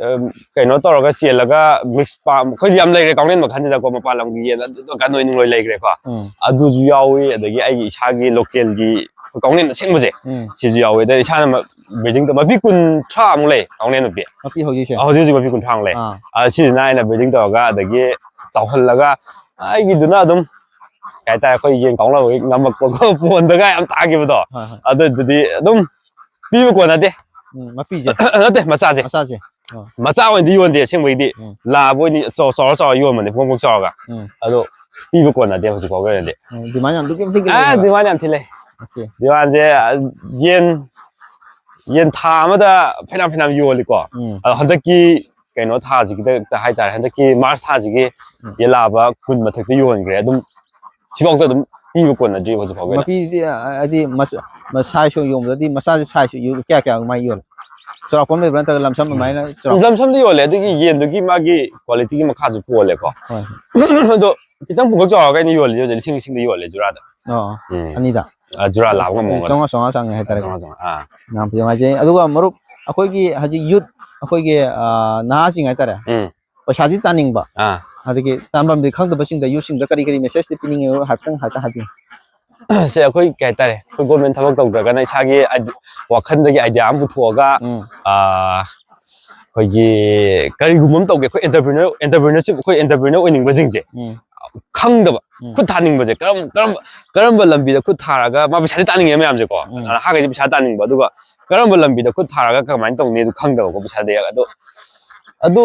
ꯎꯝ, ꯀꯩꯅꯣ ꯇꯧꯔꯒ ꯆꯦꯜꯂꯒ ꯃꯤꯛꯁ ꯄꯥꯝ, ꯑꯩꯈꯣꯏꯗꯤ ꯌꯥꯝ ꯂꯩꯈ꯭ꯔꯦ ꯀꯥꯎꯅ ꯌꯦꯟ ꯃꯈꯜꯁꯤꯗꯀꯣ, ꯃꯄꯥꯟ ꯂꯝꯒꯤ ꯌꯦꯟ ꯑꯗꯨꯗꯣ ꯀꯥꯟꯅꯣꯏ ꯅꯨꯡꯂꯣꯏ ꯂꯩꯈ꯭ꯔꯦꯀꯣ꯫ ꯎꯝ꯫ ꯑꯗꯨꯁꯨ ꯌꯥꯎꯏ, ꯑꯗꯒꯤ ꯑꯩꯒꯤ ꯏꯁꯥꯒꯤ ꯂꯣꯀꯦꯜꯒꯤ ꯑꯩꯈꯣꯏ ꯀꯥꯎꯅ ꯌꯦꯟ ꯑꯁꯦꯡꯕꯁꯦ, ꯎꯝ꯫ ꯁꯤꯁꯨ ꯌꯥꯎꯏ꯫ ꯑꯗ ꯏꯁꯥꯅ ꯃ-, ꯕ꯭ꯔꯤꯗꯤꯡ ꯇꯧ-, ꯃꯄꯤ ꯀꯨꯟꯊ꯭ꯔꯥꯃꯨꯛ ꯂꯩ ꯀꯥꯎꯅ ꯌꯦꯟ ꯃꯄꯤ꯫ ꯃꯄꯤ ꯍꯧꯖꯤꯛꯁꯦ? ꯑ, ꯍꯧꯖꯤꯛ ꯍꯧꯖꯤꯛ ꯃꯄꯤ ꯀꯨꯟꯊ꯭ꯔꯥꯃꯨꯛ ꯂꯩ꯫ ꯑꯥ꯫ ꯑ, ꯁꯤꯁꯤꯅ ꯑꯩꯅ ꯕ꯭ꯔꯤꯗꯤꯡ ꯇꯧꯔꯒ ꯑꯗꯒꯤ ꯆꯥꯎꯍꯜꯂꯒ ꯑꯩꯒꯤꯗꯨꯅ ꯑꯗꯨꯝ, ꯀꯩ ꯍꯥꯏꯇꯥꯔꯦ, ꯑꯩꯈꯣꯏ ꯌꯦꯟ ꯀꯥꯎꯅꯕꯒꯤ ꯉꯝꯃꯛꯄꯀꯣ, ꯄꯣꯟꯗꯒ ꯌꯥꯝ ꯇꯥꯈꯤꯕꯗꯣ꯫ ꯍꯣꯏ, ꯍꯣꯏ꯫ ꯑꯗꯨꯗꯨꯗꯤ ꯑꯗꯨꯝ ꯄꯤꯕ ꯀꯣꯟꯅꯗꯦ꯫ ꯎꯝ, ꯃꯄꯤꯁꯦ? ꯅꯠꯇꯦ, ꯃꯆꯥꯁꯦ꯫ ꯃꯆꯥꯁꯦ? ꯑꯣ꯫ ꯃꯆꯥ ꯑꯣꯏꯅꯗꯤ ꯌꯣꯟꯗꯦ ꯑꯁꯦꯡꯕꯩꯗꯤ꯫ ꯎꯝ꯫ ꯂꯥꯕ ꯑꯣꯏꯗꯤ ꯆꯥꯎ-, ꯆꯥꯎꯔ ꯆꯥꯎꯔ ꯌꯣꯟꯕꯅꯦ, ꯄꯣꯡ ꯄꯣꯡ ꯆꯥꯎꯔꯒ꯫ ꯎꯝ꯫ ꯑꯗꯣ ꯄꯤꯕ ꯀꯣꯟꯅꯗꯦ ꯍꯧꯖꯤꯛ ꯐꯥꯎꯒꯤ ꯑꯣꯏꯅꯗꯤ꯫ ꯎꯝ, demand ꯌꯥꯝ ꯑꯗꯨꯛꯀꯤ ꯃꯇꯤꯛ ꯑꯥ, ꯂꯩꯌꯦꯕ꯫ Demand ꯌꯥꯝ ꯊꯤ ꯂꯩ꯫ ꯑꯣꯀꯦ꯫ Demandꯁꯦ, ꯑ, ꯌꯦꯟ, ꯌꯦꯟ ꯊꯥ ꯑꯃꯗ ꯐꯅꯌꯥꯝ ꯐꯅꯌꯥꯝ ꯌꯣꯜꯂꯤꯀꯣ꯫ ꯎꯝ꯫ ꯑꯗꯣ ꯍꯟꯗꯛꯀꯤ ꯀꯩꯅꯣ ꯊꯥꯁꯤꯒꯤꯗ ꯍꯥꯏꯇꯥꯔꯦ, ꯍꯟꯗꯛꯀꯤ ꯃꯥꯔꯁ ꯊꯥꯁꯤꯒꯤ ꯎꯝ꯫ ꯌꯦꯟ ꯂꯥꯕ ꯀꯨꯟ ꯃꯊꯛꯇ ꯌꯣꯟꯈ꯭ꯔꯦ꯫ ꯑꯗꯨꯝ ꯁꯤꯐꯥꯎꯗ ꯑꯗꯨꯝ ꯄꯤꯕ ꯀꯣꯟꯅꯗ꯭ꯔꯤ ꯍꯧꯖꯤꯛ ꯐꯥꯎꯒꯤ ꯑꯣꯏꯅ꯫ ꯃꯄꯤꯗꯤ, ꯑ, ꯍꯥꯏꯗꯤ ꯃꯁ-, ꯃ-, size ꯁꯨ ꯌꯣꯟꯕꯗꯗꯤ ꯃꯆꯥꯁꯦ size ꯁꯨ ꯌꯣ-, ꯀꯌꯥ ꯀꯌꯥ ꯑꯗꯨꯃꯥꯏꯅ ꯌꯣꯜꯂꯦ? ꯆꯥꯎꯔꯥꯛꯄ ꯑꯃ ꯂꯩꯕ꯭ꯔꯥ, ꯅꯠꯇ꯭ꯔꯒ ꯂꯝꯁꯝ ꯎꯝ꯫ ꯑꯗꯨꯃꯥꯏꯅ ꯆꯥꯎꯔꯥꯛꯄ? ꯂꯝꯁꯝꯗ ꯌꯣꯜꯂꯦ, ꯑꯗꯨꯒꯤ ꯌꯦꯟꯗꯨꯒꯤ ꯃꯥꯒꯤ quality ꯒꯤ ꯃꯈꯥꯁꯨ ꯄꯣꯜꯂꯦꯀꯣ꯫ ꯍꯣꯏ꯫ ꯑꯗꯣ ꯈꯤꯇꯪ ꯄꯨꯡꯀꯛ ꯆꯥꯎꯔꯒ ꯑꯩꯅ ꯌꯣꯜꯂꯤꯁꯦ ꯍꯧꯖꯤꯛ ꯂꯤꯁꯤꯡ ꯂꯤꯁꯤꯡꯗ ꯌꯣꯜꯂꯦ ꯖꯨꯔꯥꯗ꯫ ꯑꯣ, ꯎꯝ꯫ ꯑꯅꯤꯗ? ꯑ, ꯖꯨꯔꯥ ꯂꯥꯕ ꯑꯃ ꯑꯗꯨꯗꯤ ꯃꯑꯣꯡꯗ꯫ ꯆꯥꯝꯃꯉꯥ ꯆꯥꯝꯃꯉꯥ ꯆꯪꯉꯦ ꯍꯥꯏꯇꯥꯔꯦꯀꯣ꯫ ꯆꯥꯝꯃꯉꯥ ꯆꯥꯝꯃꯉꯥ, ꯑꯥ꯫ ꯌꯥꯝ ꯐꯩ, ꯅꯨꯡꯉꯥꯏꯖꯩ꯫ ꯑꯗꯨꯒ ꯃꯔꯨꯞ, ꯑꯩꯈꯣꯏꯒꯤ ꯍꯧꯖꯤꯛ youth, ꯑꯩꯈꯣꯏꯒꯤ, ꯑ, ꯅꯍꯥꯁꯤꯡ ꯍꯥꯏꯇꯥꯔꯦ, ꯎꯝ꯫ ꯄꯩꯁꯥꯗꯤ ꯇꯥꯅꯤꯡꯕ, ꯑꯥ꯫ ꯑꯗꯒꯤ ꯇꯥꯟꯐꯝꯗꯤ ꯈꯪꯗꯕꯁꯤꯡꯗ, youth ꯁꯤꯡꯗ ꯀꯔꯤ ꯀꯔꯤ message ꯇꯤ ꯄꯤꯅꯤꯡꯉꯤ? ꯍꯥꯏꯐꯦꯠꯇꯪ, ꯍꯥꯏꯐꯦꯠꯇꯪ ꯍꯥꯏꯕꯤꯌꯨ꯫ ꯁꯦ, ꯑꯩꯈꯣꯏ ꯀꯩ ꯍꯥꯏꯇꯥꯔꯦ, ꯑꯩꯈꯣꯏ government ꯊꯕꯛ ꯇꯧꯗ꯭ꯔꯒꯅ ꯏꯁꯥꯒꯤ ide-, ꯋꯥꯈꯜꯗꯒꯤ idea ꯑꯃ ꯄꯨꯊꯣꯛꯑꯒ, ꯎꯝ꯫ ꯑꯥ, ꯑꯩꯈꯣꯏꯒꯤ ꯀꯔꯤꯒꯨꯝꯕ ꯑꯃ ꯇꯧꯒꯦ, ꯑꯩꯈꯣꯏ entrepreneur, entrepreneurship, ꯑꯩꯈꯣꯏ entrepreneur ꯑꯣꯏꯅꯤꯡꯕꯁꯤꯡꯁꯦ, ꯎꯝ꯫ ꯈꯪꯗꯕ꯫ ꯎꯝ꯫ ꯈꯨꯠ ꯊꯥꯅꯤꯡꯕꯁꯦ ꯀꯔꯝ ꯀꯔꯝꯕ ꯀꯔꯝꯕ ꯂꯝꯕꯤꯗ ꯈꯨꯠ ꯊꯥꯔꯒ ꯃꯥ ꯄꯩꯁꯥꯗꯤ ꯇꯥꯅꯤꯡꯉꯦ ꯃꯌꯥꯝꯁꯦꯀꯣ꯫ ꯎꯝ꯫ ꯅꯍꯥꯈꯩꯁꯦ ꯄꯩꯁꯥ ꯇꯥꯅꯤꯡꯕ, ꯑꯗꯨꯒ ꯀꯔꯝꯕ ꯂꯝꯕꯤꯗ ꯈꯨꯠ ꯊꯥꯔꯒ ꯀꯃꯥꯏꯅ ꯇꯧꯅꯤ ꯑꯗꯨ ꯈꯪꯗꯕꯀꯣ꯫ ꯄꯩꯁꯥꯗꯤ ꯑꯗꯣ ꯑꯗꯨ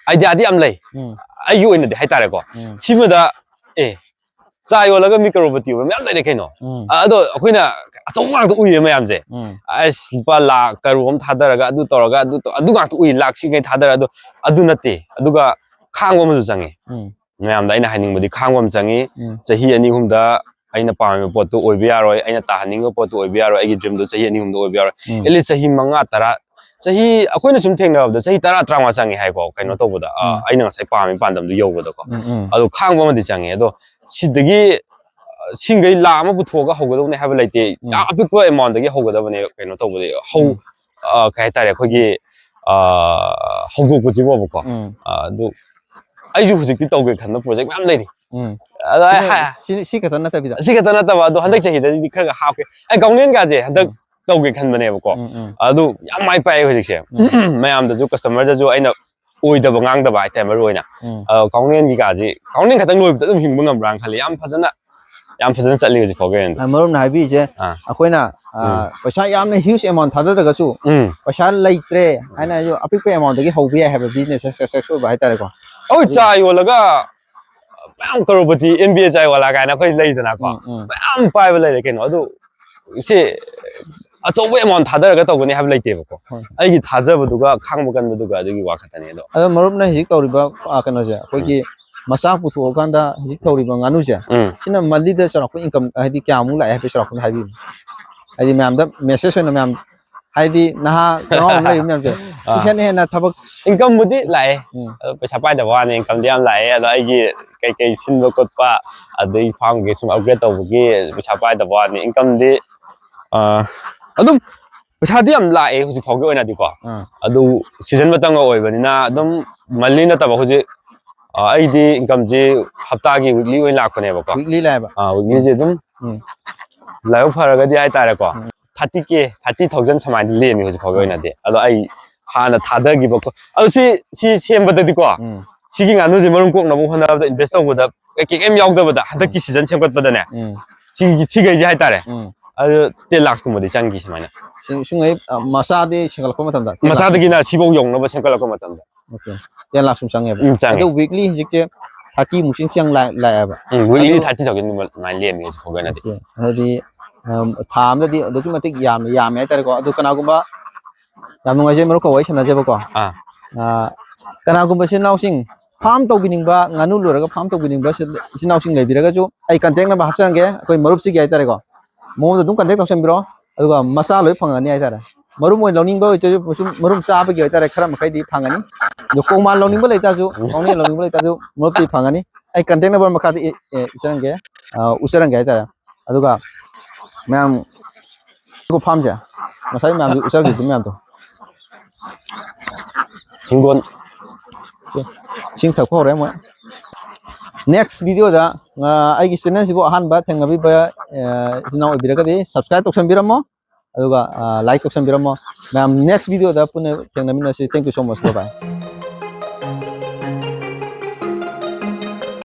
ꯑꯥꯏꯗꯤꯌꯥꯗꯤ ꯌꯥꯝ ꯂꯩ꯫ ꯎꯝ꯫ ꯑꯩꯒꯤ ꯑꯣꯏꯅꯗꯤ ꯍꯥꯏꯇꯥꯔꯦꯀꯣ꯫ ꯎꯝ꯫ ꯁꯤꯃꯗ ꯑꯦ ꯆꯥ ꯌꯣꯜꯂꯒ ꯃꯤ ꯀꯔꯣꯔꯄꯇꯤ ꯑꯣꯏꯕ ꯃꯌꯥꯝ ꯂꯩꯔꯦ ꯀꯩꯅꯣ꯫ ꯎꯝ꯫ ꯑ, ꯑꯗꯣ ꯑꯩꯈꯣꯏꯅ ꯑꯆꯧꯕ ꯉꯥꯛꯇ ꯎꯏꯌꯦ ꯃꯌꯥꯝꯁꯦ꯫ ꯎꯝ꯫ ꯑꯁ ꯂꯨꯄꯥ ꯂꯥꯛ ꯀꯔꯣꯔ ꯑꯃ ꯊꯥꯗꯔꯒ ꯑꯗꯨ ꯇꯧꯔꯒ ꯑꯗꯨ ꯇꯧ-, ꯑꯗꯨ ꯉꯥꯛꯇ ꯎꯏ, ꯂꯥꯛ ꯁꯤꯈꯩ ꯊꯥꯗꯔ꯫ ꯑꯗꯣ ꯑꯗꯨ ꯅꯠꯇꯦ꯫ ꯑꯗꯨꯒ ꯈꯥꯡꯕ ꯑꯃꯁꯨ ꯆꯪꯉꯦ꯫ ꯎꯝ꯫ ꯃꯌꯥꯝꯗ ꯑꯩꯅ ꯍꯥꯏꯅꯤꯡꯕꯗꯤ ꯈꯥꯡꯕ ꯑꯃ ꯆꯪꯉꯤ꯫ ꯎꯝ꯫ ꯆꯍꯤ ꯑꯅꯤ ꯑꯍꯨꯝꯗ ꯑꯩꯅ ꯄꯥꯝꯃꯤꯕ ꯄꯣꯠꯇꯨ ꯑꯣꯏꯕ ꯌꯥꯔꯣꯏ, ꯑꯩꯅ ꯇꯥꯍꯟꯅꯤꯡꯉꯤꯕ ꯄꯣꯠꯇꯨ ꯑꯣꯏꯕ ꯌꯥꯔꯣꯏ, ꯑꯩꯒꯤ ꯗ꯭ꯔꯤꯝꯗꯣ ꯆꯍꯤ ꯑꯅꯤ ꯑꯍꯨꯝꯗ ꯑꯣꯏꯕ ꯌꯥꯔꯣꯏ꯫ ꯎꯝ꯫ ꯑꯦꯠꯂꯤꯁ ꯆꯍꯤ ꯃꯉꯥ, ꯇꯔꯥ, ꯆꯍꯤ ꯑꯩꯈꯣꯏꯅ ꯁꯨꯝ ꯊꯦꯡꯅꯕꯗ ꯆꯍꯤ ꯇꯔꯥ, ꯇꯔꯥꯃꯉꯥ ꯆꯪꯉꯦ ꯍꯥꯏꯀꯣ, ꯀꯩꯅꯣ ꯎꯝ꯫ ꯇꯧꯕꯗ, ꯑ, ꯎꯝ꯫ ꯑꯩꯅ ꯉꯁꯥꯏ ꯄꯥꯝꯃꯤ ꯄꯥꯟꯗꯝꯗꯨ ꯌꯧꯕꯗꯀꯣ꯫ ꯎꯝ, ꯎꯝ꯫ ꯑꯗꯣ ꯈꯥꯡꯕ ꯑꯃꯗꯤ ꯆꯪꯉꯦ꯫ ꯑꯗꯣ ꯁꯤꯗꯒꯤ, ꯑ, ꯁꯤꯡꯈꯩ ꯂꯥꯛ ꯑꯃ ꯄꯨꯊꯣꯛꯑꯒ ꯍꯧꯒꯗꯧꯅꯦ ꯍꯥꯏꯕ ꯂꯩꯇꯦ꯫ ꯎꯝ꯫ ꯌꯥꯝ ꯑꯄꯤꯛꯄ ꯑꯦꯃꯥꯎꯟꯗꯒꯤ ꯍꯧꯒꯗꯕꯅꯦ, ꯀꯩꯅꯣ ꯇꯧꯕꯗꯤ꯫ ꯍꯧ-, ꯎꯝ꯫ ꯑ, ꯀꯩ ꯍꯥꯏꯇꯥꯔꯦ, ꯑꯩꯈꯣꯏꯒꯤ, ꯑ, ꯍꯧꯗꯣꯛꯄꯁꯤꯕꯣꯕꯀꯣ꯫ ꯎꯝ꯫ ꯑ, ꯑꯗꯨ ꯑꯩꯁꯨ ꯍꯧꯖꯤꯛꯇꯤ ꯇꯧꯒꯦ ꯈꯟꯕ ꯄ꯭ꯔꯣꯖꯦꯛ ꯃꯌꯥꯝ ꯂꯩꯔꯤ꯫ ꯎꯝ꯫ ꯑꯗꯣ ꯑꯩ ꯁꯤꯅ-, ꯍꯥꯏ-, ꯁꯤ-, ꯁꯤ ꯈꯛꯇ ꯅꯠꯇꯕꯤꯗ? ꯁꯤ ꯈꯛꯇ ꯅꯠꯇꯕ, ꯑꯗꯣ ꯍꯟꯗꯛ ꯎꯝ꯫ ꯆꯍꯤꯗꯗꯤ ꯈꯔ ꯈꯔ ꯍꯥꯞꯀꯦ꯫ ꯑꯩ ꯀꯥꯎꯅꯦꯟꯒꯥꯁꯦ ꯍꯟꯗꯛ ꯎꯝ꯫ ꯇꯧꯒꯦ ꯈꯟꯕꯅꯦꯕꯀꯣ꯫ ꯎꯝ, ꯎꯝ꯫ ꯑꯗꯨ ꯌꯥꯝ ꯃꯥꯏ ꯄꯥꯛꯑꯦ ꯍꯧꯖꯤꯛꯁꯦ꯫ ꯎꯝ꯫ ꯃꯌꯥꯝꯗꯁꯨ, ꯀꯁꯇꯃꯔꯗꯁꯨ ꯑꯩꯅ ꯑꯣꯏꯗꯕ ꯉꯥꯡꯗꯕ ꯍꯥꯏꯇꯥꯔꯦ, ꯃꯔꯨ ꯑꯣꯏꯅ꯫ ꯎꯝ꯫ ꯑ, ꯀꯥꯎꯅꯦꯟꯒꯤ ꯀꯥꯁꯤ, ꯀꯥꯎꯅꯦꯟ ꯈꯛꯇꯪ ꯂꯣꯏꯕꯗ ꯑꯗꯨꯝ ꯍꯤꯡꯕ ꯉꯝꯕ꯭ꯔꯥꯅ ꯈꯜꯂꯤ꯫ ꯌꯥꯝ ꯐꯖꯅ, ꯌꯥꯝ ꯐꯖꯅ ꯆꯠꯂꯤ ꯍꯧꯖꯤꯛ ꯐꯥꯎꯒꯤ ꯑꯣꯏꯅꯗꯤ꯫ ꯑ, ꯃꯔꯨꯞꯅ ꯍꯥꯏꯕꯤꯔꯤꯁꯦ, ꯑꯥ꯫ ꯑꯩꯈꯣꯏꯅ, ꯑ, ꯎꯝ꯫ ꯄꯩꯁꯥ ꯌꯥꯝꯅ huge amount ꯊꯥꯗꯗ꯭ꯔꯒꯁꯨ, ꯎꯝ꯫ ꯄꯩꯁꯥ ꯂꯩꯇ꯭ꯔꯦ ꯍꯥꯏꯅ ꯑꯩꯁꯨ ꯑꯄꯤꯛꯄ amount ꯗꯒꯤ ꯍꯧꯕ ꯌꯥꯏ ꯍꯥꯏꯕ business success ꯑꯣꯏꯕ ꯍꯥꯏꯇꯥꯔꯦꯀꯣ꯫ ꯑꯩꯈꯣꯏ ꯑꯗꯨ ꯆꯥ ꯌꯣꯜꯂꯒ ꯃꯌꯥꯝ ꯀꯔꯣꯔꯄꯇꯤ, ꯑꯦꯝ ꯕꯤ ꯑꯦ ꯆꯥꯏ ꯋꯥꯂꯥ ꯀꯥꯏꯅ ꯑꯩꯈꯣꯏ ꯂꯩꯗꯅꯀꯣ꯫ ꯎꯝ, ꯎꯝ꯫ ꯃꯌꯥꯝ ꯄꯥꯏꯕ ꯂꯩꯔꯦ ꯀꯩꯅꯣ꯫ ꯑꯗꯨ ꯁꯤ ꯑꯆꯧꯕ amount ꯊꯥꯗꯔꯒ ꯇꯧꯒꯅꯤ ꯍꯥꯏꯕ ꯂꯩꯇꯦꯕꯀꯣ꯫ ꯍꯣꯏ꯫ ꯑꯩꯒꯤ ꯊꯥꯖꯕꯗꯨꯒ ꯈꯥꯡꯕ ꯀꯟꯕꯗꯨꯒ ꯑꯗꯨꯒꯤ ꯋꯥ ꯈꯛꯇꯅꯦ ꯑꯗꯣ꯫ ꯑꯗꯣ ꯃꯔꯨꯞꯅ ꯍꯧꯖꯤꯛ ꯇꯧꯔꯤꯕ, ꯑ, ꯀꯩꯅꯣꯁꯦ, ꯎꯝ꯫ ꯑꯩꯈꯣꯏꯒꯤ ꯃꯆꯥ ꯄꯨꯊꯣꯛꯑꯀꯥꯟꯗ ꯍꯧꯖꯤꯛ ꯇꯧꯔꯤꯕ ꯉꯥꯅꯨꯁꯦ, ꯎꯝ꯫ ꯁꯤꯅ monthly ꯗ ꯆꯥꯎꯔꯥꯛꯄ income ꯍꯥꯏꯗꯤ ꯀꯌꯥꯃꯨꯛ ꯂꯥꯛꯑꯦ ꯍꯥꯏꯐꯦꯠ ꯆꯥꯎꯔꯥꯛꯄ ꯍꯥꯏꯕꯤꯌꯨ꯫ ꯍꯥꯏꯗꯤ ꯃꯌꯥꯝꯗ message ꯑꯣꯏꯅ ꯃꯌꯥꯝ, ꯍꯥꯏꯗꯤ ꯅꯍꯥ ꯅꯍꯥ ꯑꯃ ꯂꯩꯔꯤꯕ ꯃꯌꯥꯝꯁꯦ, ꯁꯤ ꯑꯥ꯫ ꯍꯦꯟꯅ ꯍꯦꯟꯅ ꯊꯕꯛ incomeꯕꯨꯗꯤ ꯂꯥꯛꯑꯦ꯫ ꯎꯝ꯫ ꯑꯗꯣ ꯄꯩꯁꯥ ꯄꯥꯏꯗꯕ ꯋꯥꯅꯤ, incomeꯗꯤ ꯌꯥꯝ ꯂꯥꯛꯑꯦ꯫ ꯑꯗꯣ ꯑꯩꯒꯤ ꯀꯩꯀꯩ ꯁꯤꯟꯕ ꯈꯣꯠꯄ, ꯑꯗꯩ farmꯒꯤ ꯁꯨꯝ upgrade ꯇꯧꯕꯒꯤ ꯄꯩꯁꯥ ꯄꯥꯏꯗꯕ ꯋꯥꯅꯤ꯫ Incomeꯗꯤ, ꯑ, ꯑꯗꯨꯝ ꯄꯩꯁꯥꯗꯤ ꯌꯥꯝ ꯂꯥꯛꯑꯦ ꯍꯧꯖꯤꯛ ꯐꯥꯎꯒꯤ ꯑꯣꯏꯅꯗꯤꯀꯣ꯫ ꯑꯥ꯫ ꯑꯗꯨ season ꯃꯇꯝꯒ ꯑꯣꯏꯕꯅꯤꯅ ꯑꯗꯨꯝ monthly ꯅꯠꯇꯕ ꯍꯧꯖꯤꯛ, ꯑ, ꯑꯩꯗꯤ incomeꯁꯤ ꯍꯞꯇꯥꯒꯤ, weekly ꯑꯣꯏꯅ ꯂꯥꯛꯄꯅꯦꯕꯀꯣ꯫ Weekly ꯂꯥꯛꯑꯦꯕ? ꯑꯥ, weeklyꯁꯦ ꯎꯝ꯫ ꯑꯗꯨꯝ ꯎꯝ꯫ ꯂꯥꯏꯕꯛ ꯐꯔꯒꯗꯤ ꯍꯥꯏꯇꯥꯔꯦꯀꯣ, ꯎꯝ꯫ Thirty K, thirty thousand ꯁꯨꯃꯥꯏꯅ ꯂꯦꯝꯃꯤ ꯍꯧꯖꯤꯛ ꯐꯥꯎꯒꯤ ꯎꯝ꯫ ꯑꯣꯏꯅꯗꯤ꯫ ꯑꯗꯣ ꯑꯩ ꯍꯥꯟꯅ ꯊꯥꯗꯈꯤꯕ ꯈꯣ-, ꯑꯗꯣ ꯁꯤ, ꯁꯤ ꯁꯦꯝꯕꯗꯗꯤꯀꯣ, ꯎꯝ꯫ ꯁꯤꯒꯤ ꯉꯥꯅꯨꯁꯦ ꯃꯔꯨꯝ ꯀꯣꯛꯅꯕ ꯍꯣꯠꯅꯕꯗ invest ꯇꯧꯕꯗ ꯀꯩ ꯀꯩꯝ ꯌꯥꯎꯗꯕꯗ ꯍꯟꯗꯛꯀꯤ season ꯁꯦꯝꯒꯠꯄꯗꯅꯦ, ꯎꯝ ꯁꯤꯒꯤ ꯁꯤꯈꯩꯁꯦ ꯍꯥꯏꯇꯥꯔꯦ, ꯎꯝ ꯑꯗꯨ ten lakhs ꯀꯨꯝꯕꯗꯤ ꯆꯪꯈꯤ ꯁꯨꯃꯥꯏꯅ꯫ ꯁꯤ- ꯁꯨꯡꯉꯩ ꯑ, ꯃꯆꯥꯗꯤ ꯁꯦꯝꯒꯠꯂꯛꯄ ꯃꯇꯝꯗ ten lakh? ꯃꯆꯥꯗꯒꯤꯅ ꯁꯤꯐꯧ ꯌꯧꯅꯕ ꯁꯦꯝꯒꯠꯂꯛꯄ ꯃꯇꯝꯗ Okay, ten lakh ꯁꯨꯝ ꯆꯪꯉꯦꯕ꯫ ꯎꯝ, ꯆꯪꯉꯦ꯫ ꯑꯗꯣ weekly ꯍꯧꯖꯤꯛꯁꯦ thirty ꯃꯨꯛꯁꯤꯡ ꯆꯪ ꯂꯥꯛ- ꯂꯥꯛꯑꯦꯕ꯫ ꯎꯝ, weekly ꯑꯗꯨ- thirty thousand ꯒꯨꯝꯕ ꯑꯗꯨꯃꯥꯏꯅ ꯂꯦꯝꯃꯦ ꯍꯧꯖꯤꯛ ꯐꯥꯎꯒꯤ ꯑꯣꯏꯅꯗꯤ꯫ Okay, ꯍꯥꯏꯗꯤ ꯑꯝ, ꯊꯥ ꯑꯃꯗꯗꯤ ꯑꯗꯨꯛꯀꯤ ꯃꯇꯤꯛ ꯌꯥꯝꯅ ꯌꯥꯝꯃꯦ ꯍꯥꯏꯇꯥꯔꯦꯀꯣ꯫ ꯑꯗꯨ ꯀꯅꯥꯒꯨꯝꯕ, ꯌꯥꯝ ꯅꯨꯡꯉꯥꯏꯖꯩ ꯃꯔꯨꯞꯀ ꯋꯥꯔꯤ ꯁꯥꯟꯅꯖꯕꯀꯣ꯫ ꯑꯥ ꯑ, ꯀꯅꯥꯒꯨꯝꯕ ꯏꯆꯤꯟ ꯏꯅꯥꯎꯁꯤꯡ farm ꯇꯧꯕꯤꯅꯤꯡꯕ, ꯉꯥꯅꯨ ꯂꯣꯏꯔꯒ farm ꯇꯧꯕꯤꯅꯤꯡꯕ ꯁꯤ- ꯏꯆꯤꯟ ꯏꯅꯥꯎꯁꯤꯡ ꯂꯩꯕꯤꯔꯒꯁꯨ ꯑꯩ contact number ꯍꯥꯞꯆꯔꯝꯒꯦ, ꯑꯩꯈꯣꯏ ꯃꯔꯨꯞꯁꯤꯒꯤ ꯍꯥꯏꯇꯥꯔꯦꯀꯣ꯫ ꯃꯉꯣꯟꯗ ꯑꯗꯨꯝ contact ꯇꯧꯁꯟꯕꯤꯔꯣ, ꯑꯗꯨꯒ ꯃꯆꯥ ꯂꯣꯏ ꯐꯪꯉꯅꯤ ꯍꯥꯏꯇꯥꯔꯦ꯫ ꯃꯔꯨꯝ ꯑꯣꯏꯅ ꯂꯧꯅꯤꯡꯕ ꯑꯣꯏꯇꯥꯔꯁꯨ ꯁꯨꯝ ꯃꯔꯨꯝ ꯆꯥꯕꯒꯤ ꯑꯣꯏꯇꯥꯔꯦ, ꯈꯔ ꯃꯈꯩꯗꯤ ꯐꯪꯒꯅꯤ꯫ ꯑꯗꯣ ꯀꯣꯛꯃꯥꯟ ꯂꯧꯅꯤꯡꯕ ꯂꯩꯇꯥꯔꯁꯨ, ꯀꯥꯎꯅ ꯌꯦꯟ ꯂꯧꯅꯤꯡꯕ ꯂꯩꯇꯥꯔꯁꯨ ꯃꯔꯨꯞꯇꯤ ꯐꯪꯒꯅꯤ꯫ ꯑꯩ contact number ꯃꯈꯥꯗ ꯏ- ꯑꯦ, ꯏꯆꯔꯝꯒꯦ, ꯑ, ꯎꯠꯆꯔꯝꯒꯦ ꯍꯥꯏꯇꯥꯔꯦ꯫ ꯑꯗꯨꯒ ꯃꯌꯥꯝ farmꯁꯦ ꯉꯁꯥꯏ ꯃꯌꯥꯝꯁꯨ ꯎꯠꯆꯈꯤꯕ ꯃꯌꯥꯝꯗꯣ ꯍꯤꯡꯒꯣꯜ ꯏꯁꯤꯡ ꯊꯛꯄ ꯍꯧꯔꯦ ꯃꯣꯏ꯫ Next videoꯗ, ꯑ, ꯑꯩꯒꯤ channelꯁꯤꯕꯨ ꯑꯍꯥꯟꯕ ꯊꯦꯡꯅꯕꯤꯕ, ꯑ, ꯏꯆꯤꯟ ꯏꯅꯥꯎ ꯑꯣꯏꯕꯤꯔꯒꯗꯤ subscribe ꯇꯧꯁꯟꯕꯤꯔꯝꯃꯣ, ꯑꯗꯨꯒ, ꯑ, like ꯇꯧꯁꯟꯕꯤꯔꯝꯃꯣ꯫ ꯃꯌꯥꯝ next videoꯗ ꯄꯨꯟꯅ ꯊꯦꯡꯅꯃꯤꯟꯅꯁꯤ꯫ Thank you so much, bye bye꯫